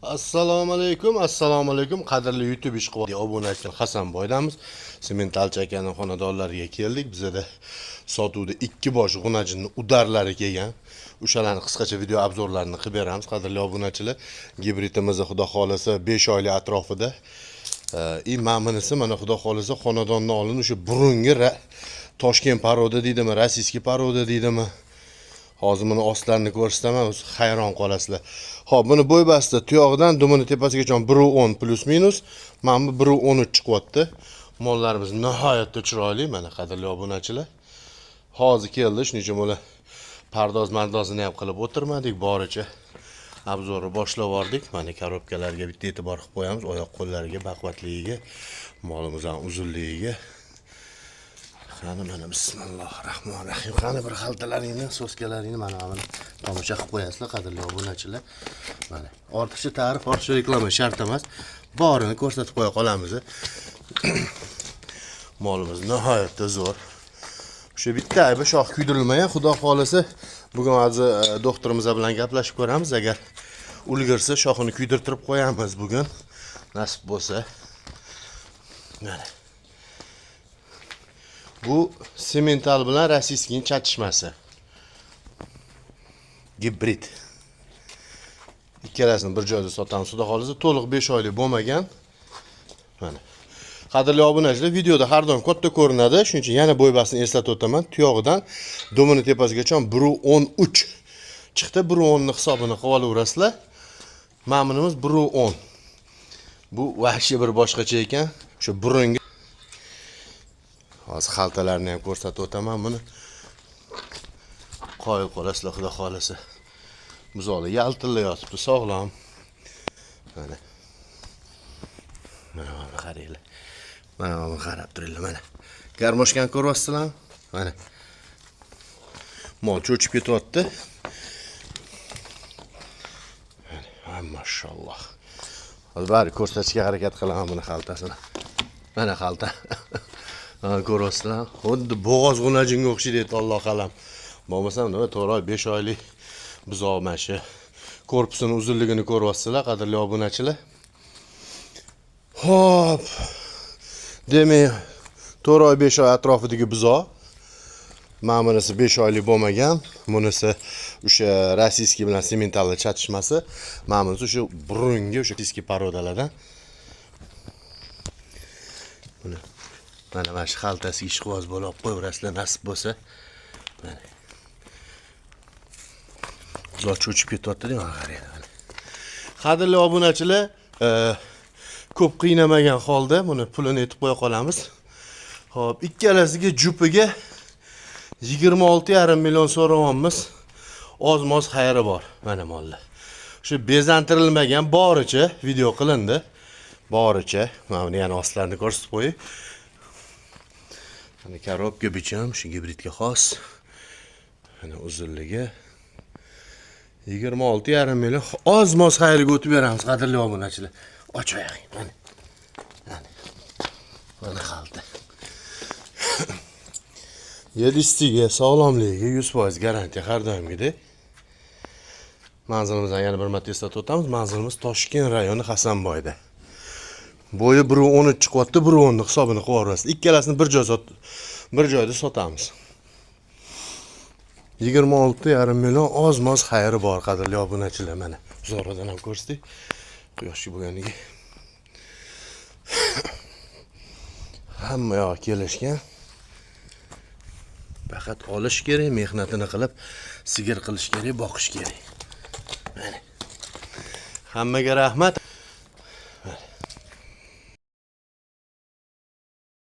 Assalomu alaykum, assalomu alaykum qadrli YouTube ishqiboz obunachilar, Hasanboydamiz. Sementalchi akaning xonadonlariga keldik. Bizada sotuvda ikki bosh g'unajinni udarlari kelgan. O'shalarni qisqacha video обзор larini qilib beramiz, qadrli obunachilar. Gibridimiz xudo xolasa 5 oylik atrofida. И mana mana xudo xolasa xonadondan oldin o'sha burungi Toshkent порода deydimi, российский порода deydimi? Hozir buni ostlarini ko'rsataman, o'zi hayron qolasizlar. Xo'p, buni bo'y basti tuyog'idan dumini tepasigacha 1.10 плюс-минус. Mana bu 1.13 chiqyapti. Mollarimiz nihoyatda chiroyli, mana qadrli obunachilar. Hozir keldi, shuning uchun bular pardoz mardozini ham qilib o'tirmadik, boricha обзор ni boshlab yubordik. Mana коробка larga bitta e'tibor qilib qo'yamiz, oyoq qo'llariga, baquvvatligiga, molimizning uzunligiga. Qani mana bismillohi rohmanir rohim. Qani bir xaltalaringni, соска laringni mana buni tomosha qilib qo'yasizlar, qadrli obunachilar. Mana ortiqcha ta'rif, ortiqcha reklama shart emas. Borini ko'rsatib qo'ya qolamiz. Molimiz nihoyatda zo'r. O'sha bitta aybi shox kuydirilmagan. Xudo xolasa bugun hozir doktorimiz bilan gaplashib ko'ramiz. Agar ulgursa shoxini kuydirtirib qo'yamiz bugun. Nasib bo'lsa. Mana. Bu semental bilan российский ning chatishmasi. Gibrid. Ikkalasini bir joyda sotamiz. Xudo xolasa to'liq 5 oylik bo'lmagan. Mana. Qadrli obunachilar, videoda har doim katta ko'rinadi. Shuning uchun yana bo'ybasini eslatib o'taman. Tuyog'idan dumini tepasigacha 1.13 chiqdi. 1.10 ni hisobini qilib olaverasizlar. Mana bunimiz 1.10. Bu vahshiy bir boshqacha ekan. Shu burungi. Hozir xaltalarni ham ko'rsatib o'taman buni. Qoyil qolasizlar, xudo xolasa. Buzoqlar yaltillab yotibdi, sog'lom. Mana. Mana mana qaranglar. Mana mana qarab turinglar mana. Гармошка ni ko'ryapsizlarmi? Mana. Mol cho'chib ketyapti. Mana, mashalloh. Hozir bari ko'rsatishga harakat qilaman buni xaltasini. Mana xalta. Ha, ko'ryapsizlar? Xuddi bo'g'oz g'unajinga o'xshaydi, Alloh alam. Bo'lmasam nima 4 oy, 5 oylik buzoq mana shu korpusini uzunligini ko'ryapsizlar, qadrli obunachilar. Xo'p. Demak, 4 oy, 5 oy atrofidagi buzoq. Mana bunisi 5 oylik bo'lmagan. Bunisi o'sha российский bilan sementalli chatishmasi. Mana bunisi o'sha burungi o'sha российский порода lardan. Buni mana mana shu xaltasiga ishqiboz bo'lib qo'yaverasizlar, nasib bo'lsa. Mana. Buzoq cho'chib ketyapti, mana qaranglar mana. Qadrli obunachilar, ko'p qiynamagan holda buni pulini aytib qo'ya qolamiz. Xo'p, ikkalasiga jupiga 26,5 million so'rayapmiz. Oz-moz xayri bor mana mollar. Shu bezantirilmagan boricha video qilindi. Boricha. Mana buni yana ostlarini ko'rsatib qo'yay. Mana коробка bichim shu gibridga xos. Mana uzunligi 26,5 million. Oz-moz xayriga o'tib beramiz, qadrli obunachilar. Och oyog'ing mana. Mana. Mana xalta. Yedistiga, sog'lomligiga 100% garantiya har doimgidek. Manzilimizdan yana bir marta eslatib o'tamiz. Manzilimiz Toshkent rayoni Hasanboyda. Bo'yi 1.13 chiqyapti, 1.10 ni hisobini qilib yuborasiz. Ikkalasini bir joyda sotamiz. 26,5 million oz-moz xayri bor, qadrli obunachilar mana. Uzoqdan ham ko'rsatdik. Quyoshli bo'lganiga. Hamma yog'i kelishgan. Faqat olish kerak, mehnatini qilib, sigir qilish kerak, boqish kerak. Mana. Hammaga rahmat.